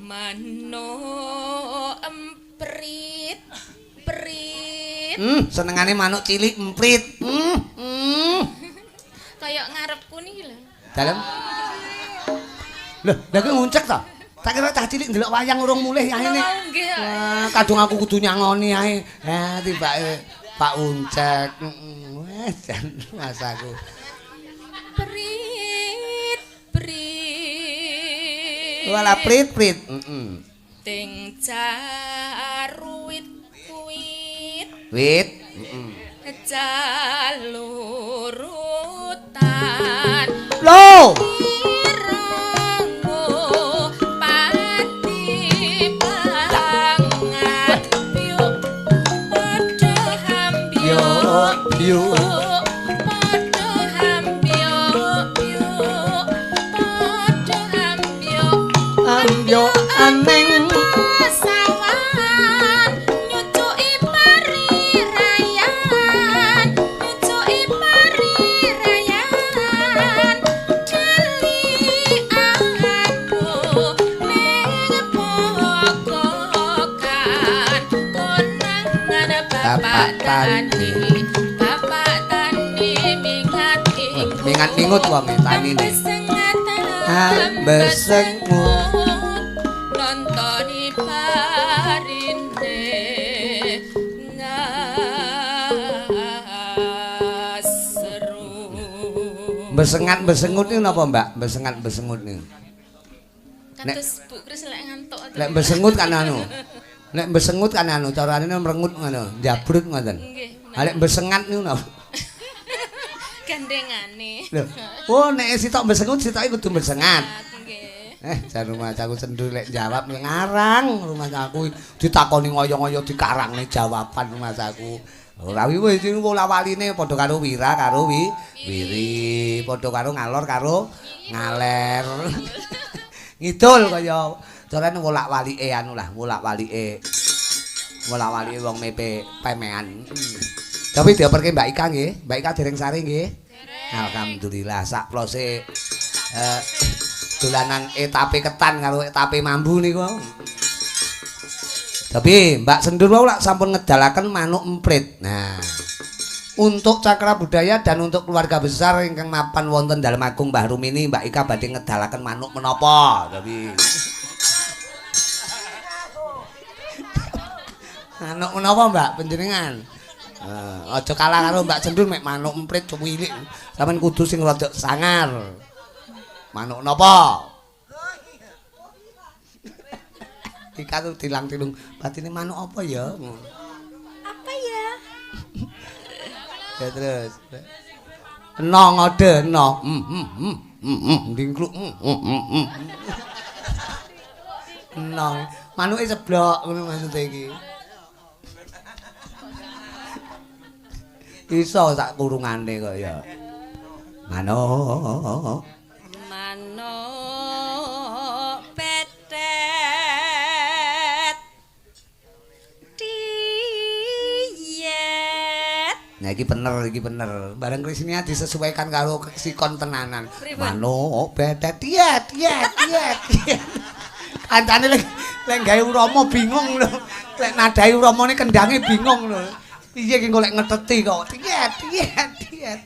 Manuk emprit prit. Senengane manuk cilik emprit. Kaya ngarepku niki lho. Dalem. Lho, lha kuwi nguncek to? Tak kira cah cilik ndelok wayang urung mulih ae. Wah, kadung aku kudu nyangoni ae. Ha, tibake Pak Uncek. Wes jan masaku. Prit prit. Walah prit prit. Heeh. Ting caruwit kuwit. Wit. Heeh. Jalurutan. Lho. Ambyok aneng sawan nyucuki pari rayan, nyucuki pari rayan, deli aku ning pokokan konangan bapak tani, bapak tani mingat mingat-mingut wong tanine. Ambesengmu nontoni parine ngaseru. Besengat besengut niku napa, Mbak? Besengat besengut niku. Kados Bu Kris lek ngantuk. Lek besengut kan anu. Lek besengut kan anu carane mrengut ngono, njabrut ngoten. Nggih. Ha lek besengat niku napa? Gandengane. Lho, oh nek sitok besengut sitoke kudu besengat. Nggih. Jan rumah aku sendu lek jawab ngarang rumah aku ditakoni ngoyo-ngoyo dikarangne jawaban rumah aku. Ora wis iki wola-waline padha karo wira karo wiri, padha karo ngalor karo ngaler. Ngidul kaya carane wolak-walike anu lah, wolak-walike. Wolak-walike wong mepe pemean. Tapi dioperke Mbak Ika nggih. Mbak Ika dereng sare nggih. Alhamdulillah sak plose dolanan etape ketan karo etape mambu niku. Tapi Mbak Sendur wau lak sampun ngedalaken manuk emprit. Nah, untuk Cakra Budaya dan untuk keluarga besar ingkang mapan wonten Dalem Agung Mbah Rumini, Mbak Ika badhe ngedalaken manuk menapa? Tapi manuk menapa Mbak panjenengan? Aja kalah karo Mbak Sendur mek manuk emprit cuwilik. Sampeyan kudu sing rada sangar. Manuk napa? Ika tuh tilang-tilung batine manuk apa ya? Apa ya? Ya terus. Eno ngode eno. Ndingkluk. Eno. Manuke seblok ngono maksude iki. Iso sak kurungane kok ya. Manuk. Manuk petet diet. Nah iki bener, Bareng Krisnia disesuaikan karo sikon tenanan. Manuk petet diet diet diet. Kancane lek gawe urama bingung lho. Lek nadai uramane kendange bingung lho. Piye iki golek ngeteti kok. Diet diet diet.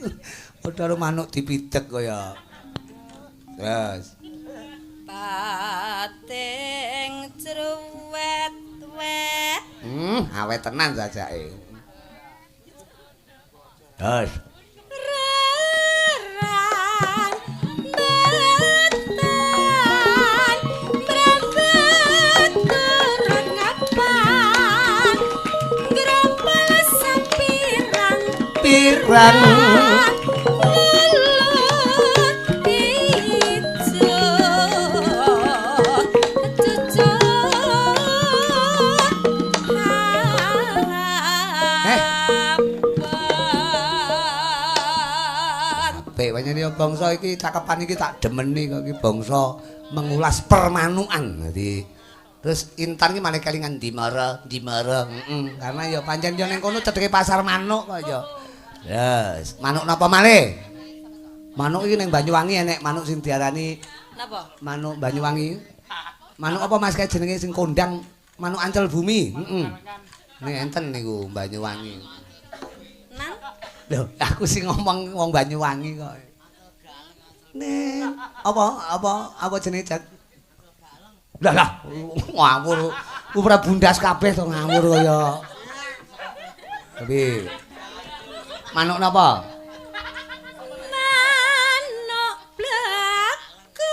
Padha karo manuk dipidek kaya. Terus pating cruwet wet. Awet tenan jajake. Terus reran betan mrembet turun ngapan grompol sepirang pirang. Pancen bangsa iki cakepan iki tak demeni kok iki bangsa mengulas permanukan. Dadi terus Intan iki malah kelingan Dimara, Dimara. Heeh, karena ya pancen ya ning kono cedheke pasar manuk kok ya. Yes, manuk napa malih? Manuk iki ning Banyuwangi enek manuk sing diarani napa? Manuk Banyuwangi. Manuk apa Mas kae jenenge sing kondang manuk ancel bumi? Heeh. Nih enten niku Banyuwangi. Nang Lho, aku sing ngomong wong Banyuwangi kok. Nek apa jenenge Jack? Lah lah ngawur. Ora bundas kabeh to ngawur kaya. Tapi manuk napa? Manuk blekok.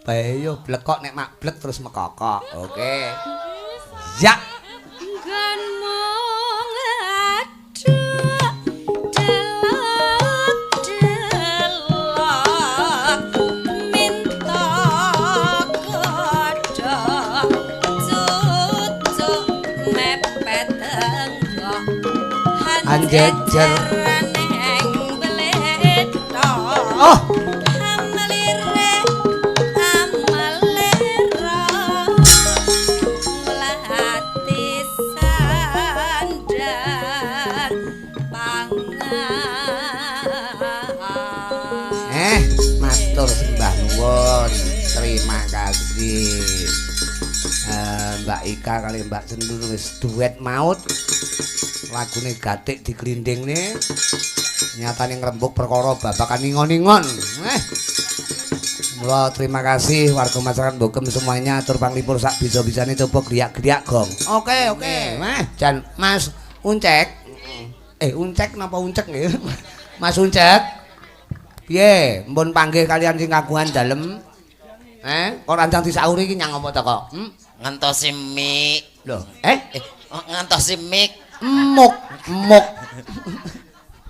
Bayo blekok nek mak blek terus mekokok. Oke. Ya. Nggonmu ngaduk delok delok minta godhok cucuk mepet enggok Anjejer. neng blethok. Oh, Amelire amelera mlati sandang pangan. Matur sembah nuwun. Terima kasih. Mbak Ika kali Mbak Sendur wis duet maut. Lagune gatik diglindingne. Nyatane ngrembug perkara babakan ingon-ingon. Mula terima kasih warga masyarakat Bogem semuanya atur panglipur sak bisa-bisane coba griak-griak gong. Oke, oke. Meh, jan Mas Uncek. Uncek napa Uncek nggih? Mas Uncek. Piye? Mpun panggih kalian sing kagungan dalem. Kok rancang disauri iki nyang apa ta kok? Ngentosi mik. Lho, Ngentosi mik. Muk, muk.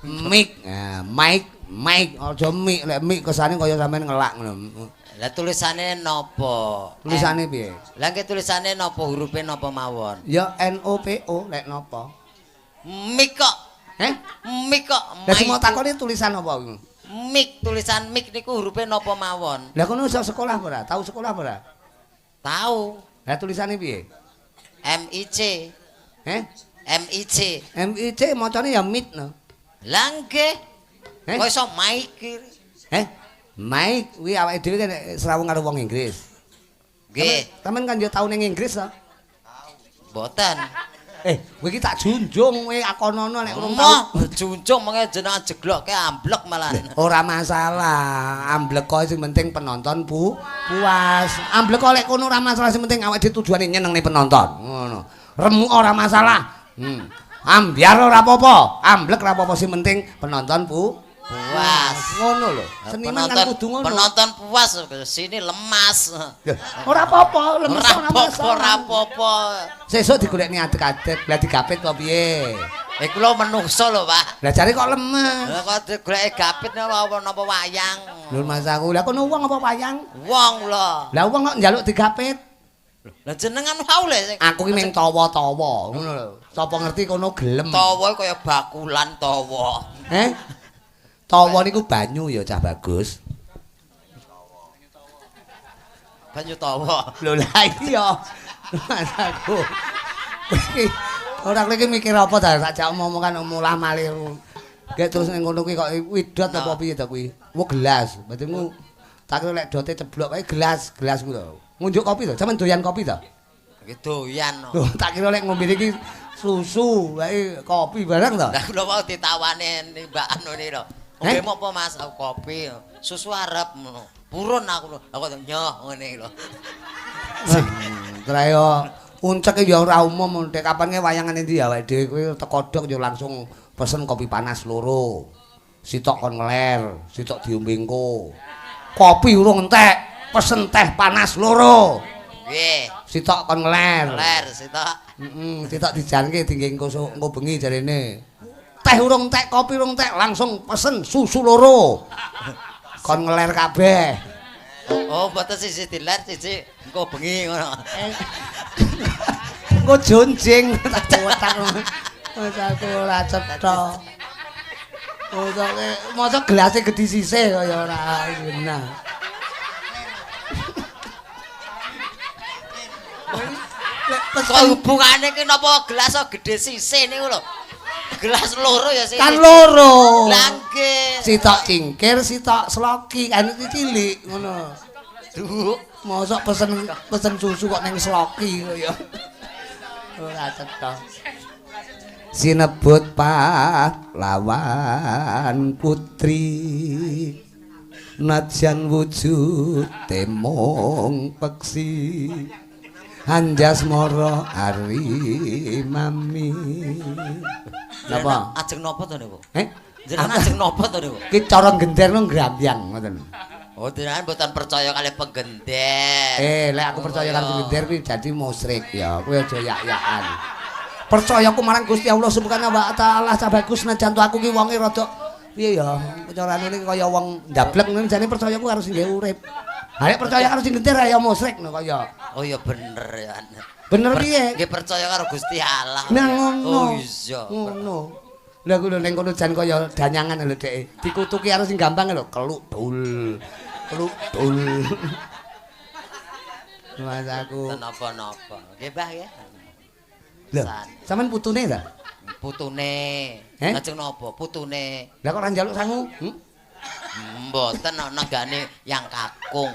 Mik, nah, mic, mic, aja mik, lek mik kesane kaya sampean ngelak ngono. Lah tulisane napa? Tulisane piye? Lah nggih tulisane napa, hurufe napa mawon? Ya N O P O lek napa? Mik kok. Mik kok. Lah sing mau takoni tulisan apa kuwi? Mik, tulisan mik niku hurufe napa mawon? Lah kono iso sekolah ora? Tahu sekolah ora? Tahu. Lah tulisane piye? M I C. M I C. M I C macane ya mit no. Lah nggih. Kok iso mic iki? Mic kuwi awake dhewe kan srawung karo wong Inggris. Nggih. Tamen kan yo tau ning Inggris to? Mboten. Kowe iki tak junjung kowe akonono nek urung tau. Junjung mengke jenengan jeglokke amblek malahan. Ora masalah, amblek kok sing penting penonton puas. Amblek kok lek kono ora masalah, sing penting awake dhewe tujuane nyenengne penonton. Ngono. Remuk ora masalah. Ambyar ora apa-apa, amblek ora apa-apa, sing penting penonton puas. Ngono lho. Seniman kan kudu ngono. Penonton puas, sini lemas. Ora apa-apa, lemes ora masalah. Ora apa-apa. Sesuk digolekne adek-adek, lah digapit kok piye? Kula menungso lho, Pak. Lah jare kok lemes. Lah kok digoleki gapit napa napa wayang. Lho Mas aku, lah kono wong apa wayang? Wong lho. Lah wong kok njaluk digapit? Lah jenengan wau lho sing aku ki mung tawa-tawa ngono lho. Sapa ngerti kono gelem. Tawa kaya bakulan tawa. Tawa niku banyu ya cah bagus. Banyu tawa. Lho lah iya. Mas aku. Iki ora iki mikir apa ta sak jak omongan mulah malih. Gek terus ning ngono kuwi kok widot apa piye ta kuwi? Wo gelas. Berarti tak kira lek dote ceblok kae gelas, gelas ku lho. Ngunjuk kopi to? Sampeyan doyan kopi to? Nggih doyan. Lho, tak kira lek ngombe iki susu, wae kopi barang to. Lah kula wau ditawani Mbak anu niki lho. Ngombe apa Mas? Aku kopi, susu arep ngono. Purun aku lho. Aku nyoh ngene iki lho. Trayo uncek ya ora umum, nek kapan wayangan endi awake dhewe kuwi tekodok ya langsung pesen kopi panas loro. Sitok kon ngeler, sitok diombe engko. Kopi urung entek. Pesen teh panas loro. Nggih. Sitok kon ngeler. Ngeler sitok. Heeh, sitok dijanke dingge engko engko bengi jarene. Teh urung entek, kopi urung entek, langsung pesen susu loro. Kon ngeler kabeh. Oh, mboten siji diler, siji engko bengi ngono. Engko jonjing tak kotak. Wis aku ora cetha. Mosok gelase gedhi sisih kaya ora genah. Kok hubungane ki napa gelas kok gedhe sisih niku lho. Gelas loro ya sisih. Kan loro. Lah nggih. Sitok cingkir, sitok sloki, kan cilik ngono. Duh. Mosok pesen susu kok ning sloki kaya. Ora cetha. Sinebut pahlawan putri najan wujud mung peksi anjasmara ari mami. Napa? Ajeng napa to niku? Eh? Jenengan ajeng napa to niku? Ki cara gender nu ngrambyang ngoten. Oh, jenengan mboten percaya kalih penggender. Eh, lek aku percaya karo penggender kuwi dadi musyrik ya. Kowe aja yak-yakan. Percaya aku marang Gusti Allah Subhanahu wa taala sabagus senajan to aku ki wonge rada piye ya, carane iki kaya wong ndablek ngono jane percaya ku karo sing gawe urip. Ha nek percaya karo sing gender ya musyrik no kaya. Oh ya bener ya. Bener piye? Nggih percaya karo Gusti Allah. Nah ngono. Oh iya. Ngono. Lah ku lho ning kono jan kaya danyangan lho dheke. Dikutuki karo sing gampang lho, keluk dul. Keluk dul. Mas aku. Napa-napa. Nggih, Mbah ya. Lho, sampean putune ta? Putune. Lajeng napa? Putune. Lah kok ora njaluk sangu? Mboten ana nenggane yang kakung.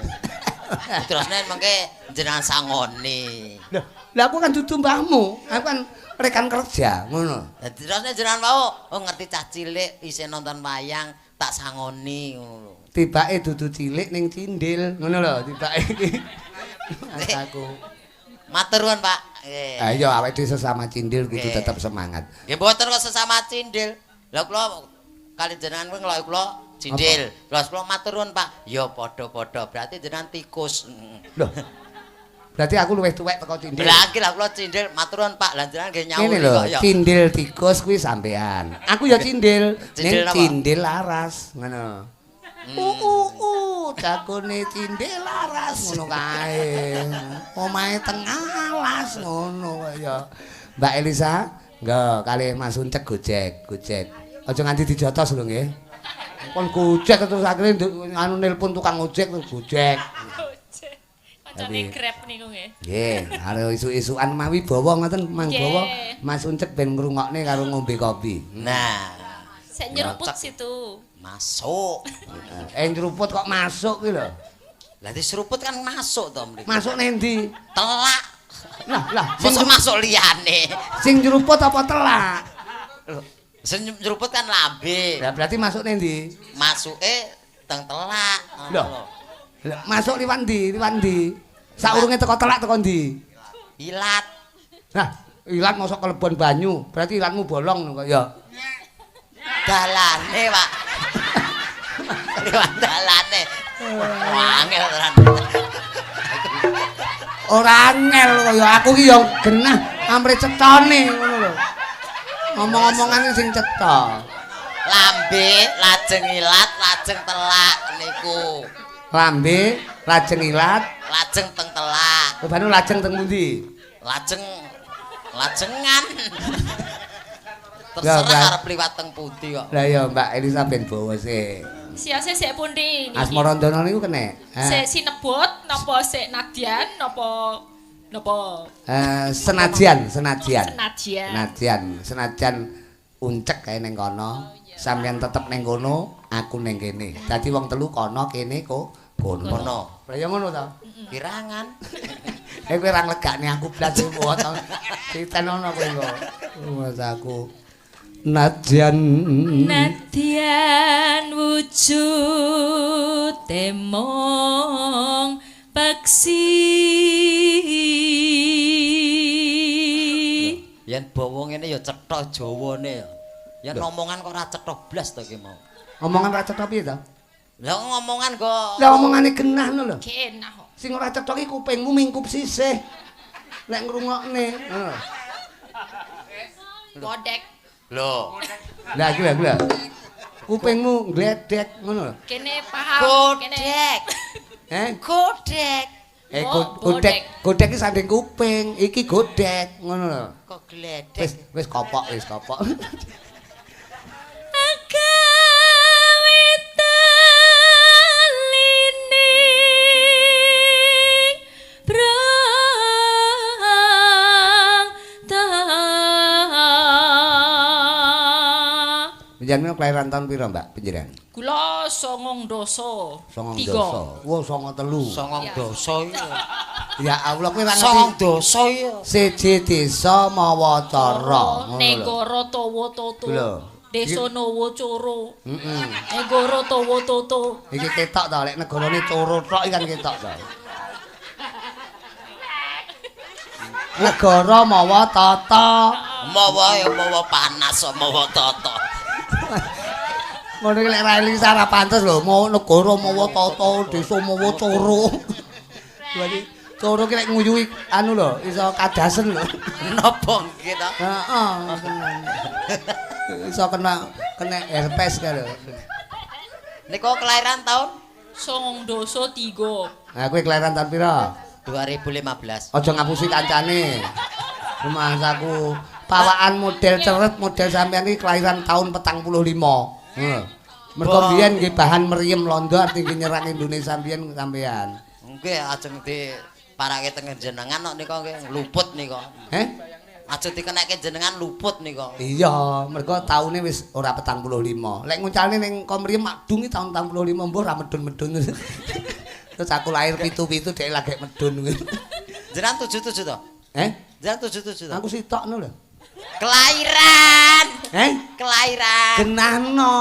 Terusne mengke jenengan sangoni. Lho, lah aku kan dudu mbahmu. Aku kan rekan kerja, ngono. Lah terusne jenengan wau oh ngerti cah cilik isih nonton wayang tak sangoni ngono lho. Tibake dudu cilik ning cindil, ngono lho tibake iki. Mas aku. Matur nuwun, Pak. Nggih. Ayo awake dhewe sesama cindil kudu tetep semangat. Nggih mboten kok sesama cindil. Lah kula kali jenengan kuwi ngeloki kula cindil. Lah kula matur nuwun, Pak. Ya padha-padha, berarti jenengan tikus. Lho. Berarti aku luwih tuwek teko cindil. Lah iki lah kula cindil, matur nuwun, Pak. Lah jenengan nggih nyauri kok ya. Cindil tikus kuwi sampean. Aku ya cindil, ning cindil laras ngono. Jakone cindil laras ngono kae. Omahe tengah alas ngono kaya. Mbak Elisa, nggo kalih Mas Uncek gojek, gojek. Aja nganti dijotos lho nggih. Kon gojek terus akhire anu nelpon tukang ojek terus gojek. Gojek. Kancane Grab niku nggih. Nggih, karo isuk-isukan mawi bawa ngoten mang bawa Mas Uncek ben ngrungokne karo ngombe kopi. Nah, sik nyeruput situ. Masuk. Nyeruput kok masuk kuwi lho. Lah diseruput kan masuk to mriki. Masuk ning ndi? Telak. Lah, lah sing masuk liyane. Sing nyeruput apa telak? Lho, sing nyeruput kan lambe. Lah berarti masuk ning ndi? Masuke teng telak. Lho. Masuk liwat ndi? Liwat ndi? Saurunge teko telak teko ndi? Ilat. Nah, ilat mosok kelebon banyu, berarti ilatmu bolong kok ya. Dalane, Pak. Liwat dalane. Angel tenan. Ora angel kaya aku ki ya genah amre cetane ngono lho. Ngomong-omongane sing cetha. Lambe lajeng ilat, lajeng telak niku. Lambe lajeng ilat, lajeng teng telak. Banu lajeng teng pundi? Lajeng lajengan. Terserah arep liwat teng pundi kok. Lah ya Mbak Elisa ben bawa sik. Siase sik pundi niki? Asmarandana niku kenek. Sik sinebut napa sik nadyan napa napa? Senajan, senajan. Senajan. Senajan, senajan uncek kae ning kono. Sampeyan tetep ning kono, aku ning kene. Dadi wong telu kono kene kok kono. Lah ya ngono to. Kirangan. Eh kowe ora nglegakne aku blas wae to. Critenono kowe kok. Mas aku. Nadyan nadyan wujud mung peksi. Yen bawa ngene ya cetha Jawane ya. Yen omongan kok ora cetha blas to ki mau. Omongan ora cetha piye to? Lah ngomongan kok. Lah omongane genah lho. Genah kok. Sing ora cetha ki kupingmu mingkup sisih. Nek ngrungokne. Heeh. Kodek. Lho. Lah iki lho, lho. Kupingmu ngledek ngono lho. Kene paham kene. Godhek. Eh, godhek. Eh godhek, godhek iki sanding kuping, iki godhek ngono lho. Kok gledek. Wis wis kopok, wis kopok. Jenengan kelahiran tahun pira, Mbak? Panjenengan? Kula 93. 93. Wah, 93. 93 iya. Ya Allah, kowe ora ngerti. 93 iya. Siji desa mawa cara. Ngono lho. Negara tawa toto. Lho. Desa Nawa Coro. Heeh. Negara tawa toto. Iki ketok to, lek negarane coro tok iki kan ketok to. Negara mawa tata. Mawa ya mawa panas mawa tata. Ngono iki lek ra Elisa ra pantes lho, mau negara mawa tata, desa mawa coro. Dadi coro ki lek nguyuhi anu lho, iso kadasen lho. Napa nggih to? Heeh. Iso kena herpes kae lho. Niku kelahiran tahun 93. Nah, kowe kelahiran tahun pira? 2015. Aja ngapusi kancane. Rumangsaku pawaan model ceret model sampean iki kelahiran tahun 45. Heeh. Mergo biyen nggih bahan mriyem londo arti nggih nyerang Indonesia biyen sampean. Nggih ajeng diparake teng jenengan kok nika nggih luput nika. Heh? Ajeng dikenekke jenengan luput nika. Iya, mergo taune wis ora 45. Lek nguncalne ning kom mriyem madung iki taun 45 mbuh ra medun-medun. Terus aku lahir pitu-pitu dhek lagi medun kuwi. Jenengan 77 to? Heh? Jenengan 77 to? Aku sitokno lho. Kelahiran. Heh? Kelahiran. Genahno.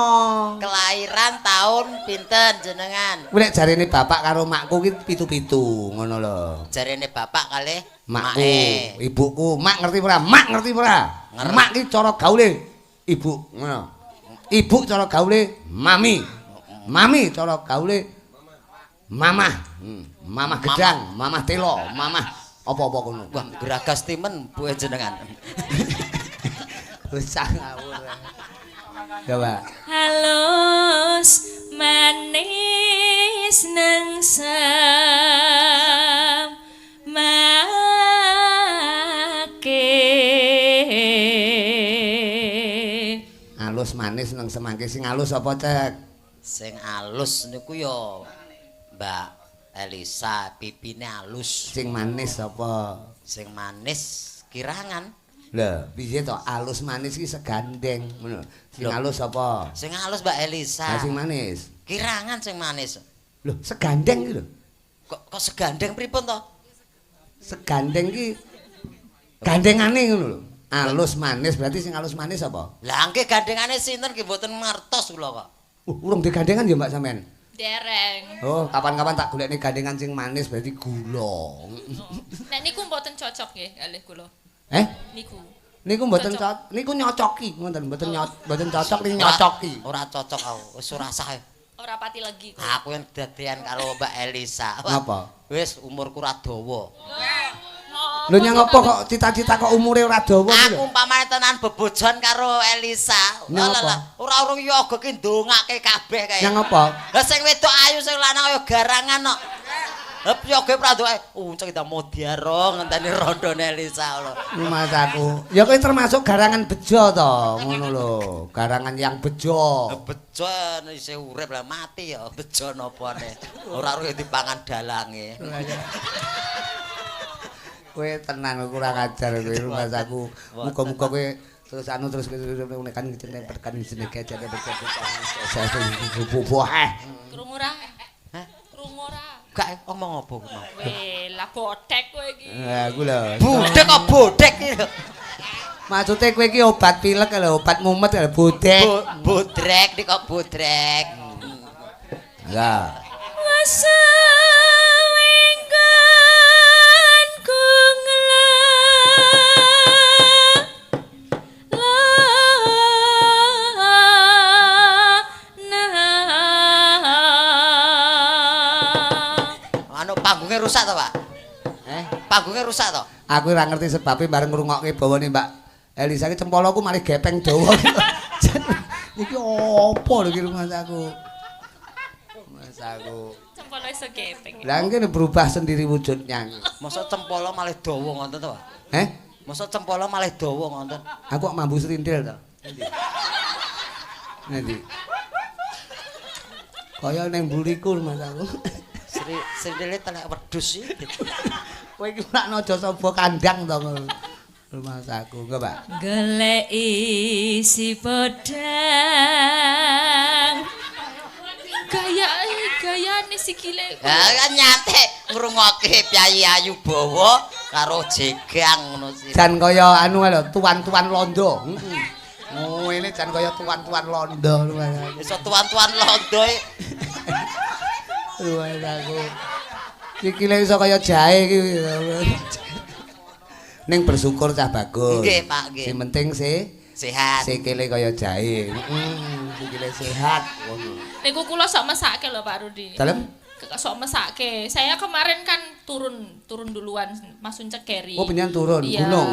Kelahiran tahun pinten jenengan? Kuwi lek jarene bapak karo makku ki pitu-pitu ngono lho. Jarene bapak kalih makku, mae. Ibuku, mak ngerti ora? Mak ngerti ora? Mak ki cara gaule ibu ngono. Ibu cara gaule mami. Mami cara gaule mamah. Mamah gedang, mamah telo, mamah apa-apa kono. Wah, geragas timen buke jenengan. Wis ngawur. Coba. Halus manis nang semangke. Halus manis nang semangke sing halus apa, Cek? Sing halus niku ya Mbak Elisa, pipine halus. Sing manis apa? Sing manis kirangan. Lho, piye to alus manis iki segandeng ngono. Sing alus apa? Sing alus Mbak Elisa. Lah sing manis. Kirangan sing manis. Lho, segandeng iki lho. Kok segandeng pripun to? Segandeng iki gandengane ngono lho. Alus manis berarti sing alus manis apa? Lah nggih gandengane sinten nggih mboten ngertos kula kok. Urung digandengan ya Mbak sampean? Dereng. Oh, kapan-kapan tak golekne gandengan sing manis berarti gula. Nek niku mboten cocok nggih kalih kula. Eh? Niku. Niku mboten cocok. Niku nyocoki ngoten, mboten mboten cocok niku nyocoki. Ora cocok aku, wis ora sah. Ora pati legi kok. Aku yang dadean karo Mbak Elisa. Napa? Wis umurku ora dawa. Lho nyang apa kok cita-cita kok umure ora dawa kuwi lho? Aku umpamane tenan bebojon karo Elisa. Lah ora urung yoga ki ndongake kabeh kae. Nyang apa? Lah sing wedok ayu sing lanang kaya garangan kok. Lah yoga ora ndongake. Uncek kita modiaro ngenteni rondone Elisa lho. Masaku. Ya kowe termasuk garangan bejo to, ngono lho. Garangan yang bejo. Bejo isih urip lah mati ya bejo napane. Ora urip dipangan dalange. Kowe tenan kurang ajar kowe rumangsaku. Muga-muga kowe terus anu terus kan jenenge berkan jenenge jane berkan. Krungu ora? Hah? Krungu ora? Gak omong apa mau. Weh, lah bodek kowe iki. Ha aku lho. Bodek kok bodek iki lho. Maksude kowe iki obat pilek lho, obat mumet lho, bodek. Bodrek iki kok bodrek. Lah. Panggungnya rusak to, Pak? Eh, panggungnya rusak to? Aku ora ngerti sebabe bareng ngrungokke bawane Mbak Elisa iki cempoloku malah gepeng dawa. Iki opo lho iki rumangsaku? Rumangsaku. Cempolo iso gepeng. Lah ngene berubah sendiri wujudnya. Mosok cempolo malah dawa ngoten to, Pak? Eh? Mosok cempolo malah dawa ngoten? Aku kok mambu srindil to. Nanti. Kaya ning mburiku rumangsaku. Srindile telek wedhus iki. Kowe iki ora aja saba kandang to ngono. Rumah saku, enggak, Pak? Goleki si podang. Gayane sikile. Ha kan nyantik ngrungokke Piyayi Ayu Bawa karo Jegang ngono sih. Jan kaya anu lho, tuan-tuan londo. Heeh. Oh, ini jan kaya tuan-tuan londo. Iso tuan-tuan londo e. Rumah saku. Sikile iso kaya jahe iki. Ning bersyukur cah bagus. Nggih, Pak, nggih. Sing penting sih sehat. Sikile kaya jahe. Heeh, sikile sehat ngono. Niku kula sok mesake lho Pak Rudi. Dalem? Sok mesake. Saya kemarin kan turun duluan Mas Uncek Keri. Oh, penyen turun iya, gunung.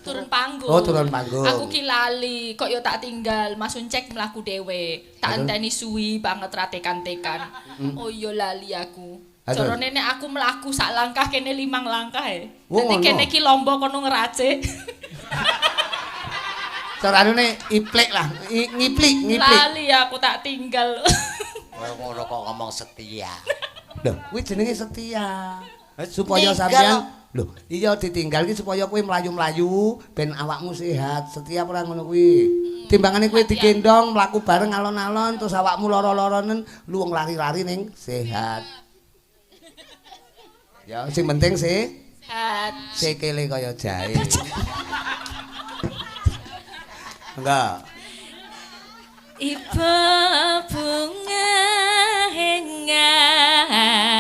Turun panggung. Oh, turun panggung. Aku ki lali, kok yo tak tinggal Mas Uncek mlaku dhewe. Tak enteni suwi banget ra tekan-tekan. Oh iya lali aku. Carane nek aku mlaku sak langkah kene 5 langkah e. Dadi kene ki lombo kono ngeracik. Carane iplik lah, ngiplik. Lali aku tak tinggal. Ngono kok ngomong setia. Lho, kuwi jenenge setia. Supaya sampean lho, iya ditinggal ki supaya kowe mlayu-mlayu ben awakmu sehat. Setia ora ngono kuwi. Timbangane kowe digendong mlaku bareng alon-alon terus awakmu lara-laranen lu wong lari-lari ning sehat. Ya, sing penting sih sehat. Sikile kaya jahe. Enggak. Ibu bunga hatiku.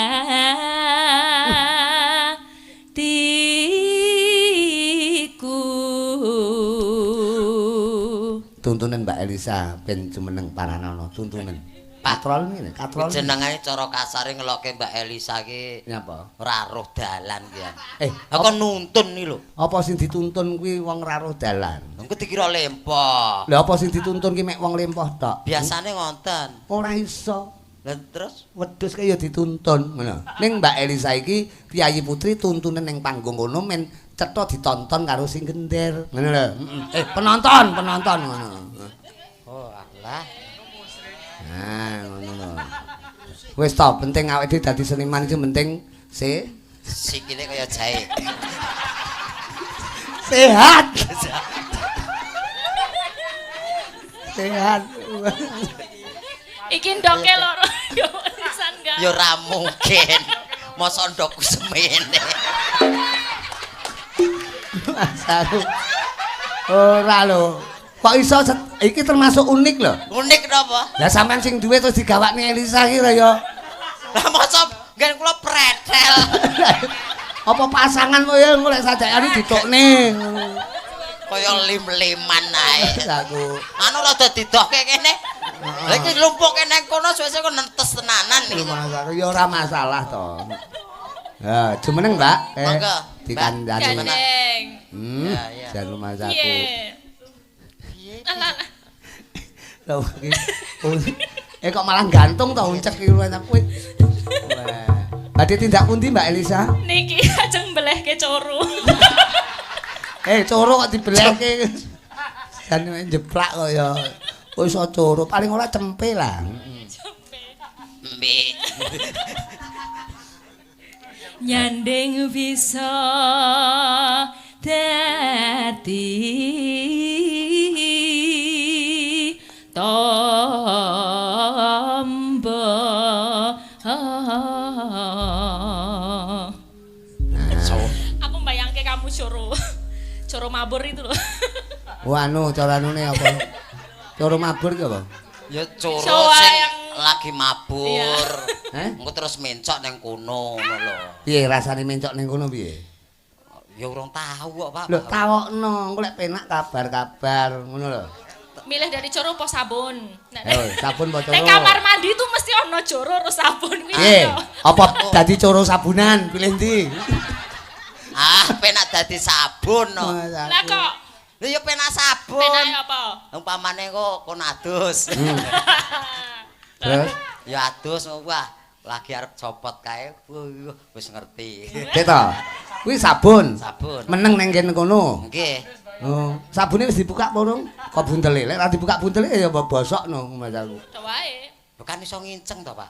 Tuntunan Mbak Elisa ben jumeneng paranana tuntunan. Katrol ngene, katrol. Jenengane cara kasare ngelokke Mbak Elisa ki nyapa? Ora roh dalan ki. Aku nuntun iki lho. Apa sing dituntun kuwi wong ora roh dalan? Engko dikira lempoh. Lha apa sing dituntun ki mek wong lempoh tok? Biasane ngonten. Ora iso. Lah terus wedhus ki ya dituntun ngono. Ning Mbak Elisa iki piyayi putri tuntunen ning panggung kono men cetha ditonton karo sing gender. Ngono lho. Penonton, penonton ngono. Oh, alah. Nah, ngono lho. Wis to, penting awake dhewe dadi seniman iki penting sikile kaya jahe. Sehat. Sehat. Iki ndoke loro yo pisan gak. Ya ora mungkin. Mosok ndokku semene. Masaku. Ora lho. Kok iso iki termasuk unik lho. Unik napa? Lah sampean sing duwe terus digawakne Elisa iki lho ya. Lah mosok nggen kula pretel. Apa pasangan kok ya engko lek sadayane ditokne. Kaya lim-liman ae. Aku. Anu rada didohke kene. Lah iki lumpuke nang kono suwe-suwe kok nentes tenanan iki. Masalah ya ora masalah to. Ha, jumeneng, Mbak. Monggo. Dikandani. Gandeng. Jan rumah saku. Piye? Alah. Lho iki. Kok malah gantung to uncek iki kowe. Badhe tindak pundi Mbak Elisa? Niki ajeng mbelehke coro. Coro kok dibelehke. Jan njeplak kok ya. Kok iso coro, paling ora cempe lah. Cempe. Mbek. Nyanding bisa dadi tombo. Aku mbayangke kamu coro. Coro mabur itu loh. Wah, anu cara anune apa? Coro mabur ki apa? Ya coro sing lagi mabur. Engko terus mencok ning kono ngono lho. Piye rasane mencok ning kono piye? Ya urung tahu kok, Pak. Lho tawokno, engko lek penak kabar-kabar ngono lho. Milih dari coro apa sabun? Sabun apa coro? Nek kamar mandi itu mesti ana coro karo sabun kuwi. Apa dadi coro sabunan pilih ndi? Ah, penak dadi sabun no. Lah kok lha ya penak sabun. Penake apa? Umpamane kok kono adus. Terus ya adus wah lagi arep copot kae wis ngerti. Piye to? Kuwi sabun. Sabun. Meneng nang kene kono. Nggih. Oh, sabune wis dibuka apa urung? Kok buntele? Lek ora dibuka buntele ya bosok no Mas aku. Wae. Lho kan iso nginceng to, Pak.